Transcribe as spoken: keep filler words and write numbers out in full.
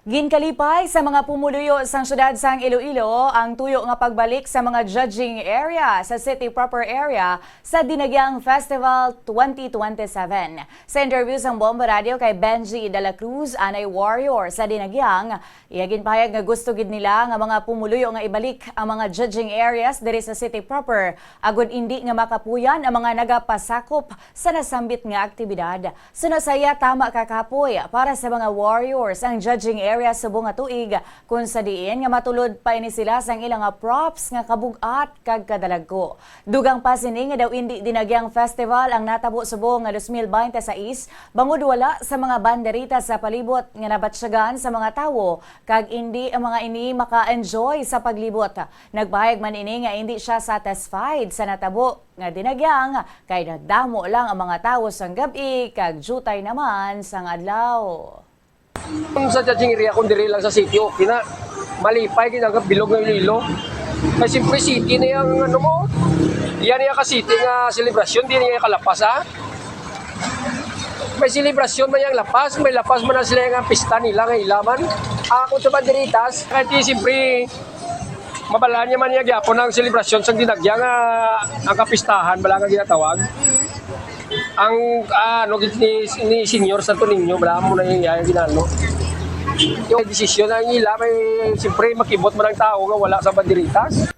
Ginkalipay sa mga pumuluyo sang siyudad sang Iloilo ang tuyo nga pagbalik sa mga judging area sa City Proper Area sa Dinagyang Festival twenty twenty-seven. Sa interview sang Bombo Radio kay Benji de la Cruz, anay warrior sa Dinagyang, iya ginpahayag nga gusto gid nila nga mga pumuluyo nga ibalik ang mga judging areas diri sa City Proper, agud indi nga makapuyan ang mga nagapasakop sa nasambit nga aktibidad. Sa nasaya, tama ka kapoy, para sa mga warriors ang judging area subong nga tuig, kung sa diin nga matulod pa ini sila sang ila nga props nga kabug-at kag kadalagko. Dugang pa sini nga daw indi Dinagyang Festival ang natabo subong nga dos mil binte sais, bangod wala sa mga banderita sa palibot nga nabatyagan sa mga tawo, kag indi ang mga ini maka-enjoy sa paglibot. Nagpahayag man ini nga indi siya satisfied sa natabo nga Dinagyang, kay nadamo lang ang mga tawo sang gab-i kag diutay naman sang adlaw. Ang sa judging area kung diri lang sa city, okay na. Malipay gid ang bilog nga Iloilo. Kay siyempre city na yung ano mo. Yan yung ka-city nga selebrasyon, di na yung kalapas, ha? May selebrasyon man yung lapas, may lapas man na sila yung pista nila nga ilaman. Ako sa banderitas, kahit di siyempre mabalaan niya man niya gyapon ang selebrasyon sang Dinagya nga ang kapistahan bala nga ginatawag. Ang ah, ano gid ni, ni Senyor Santo Niño bala mo na yung, yung ginano. Yung desisyon ang ila may siyempre makibot man ang tao nga wala sa banderitas.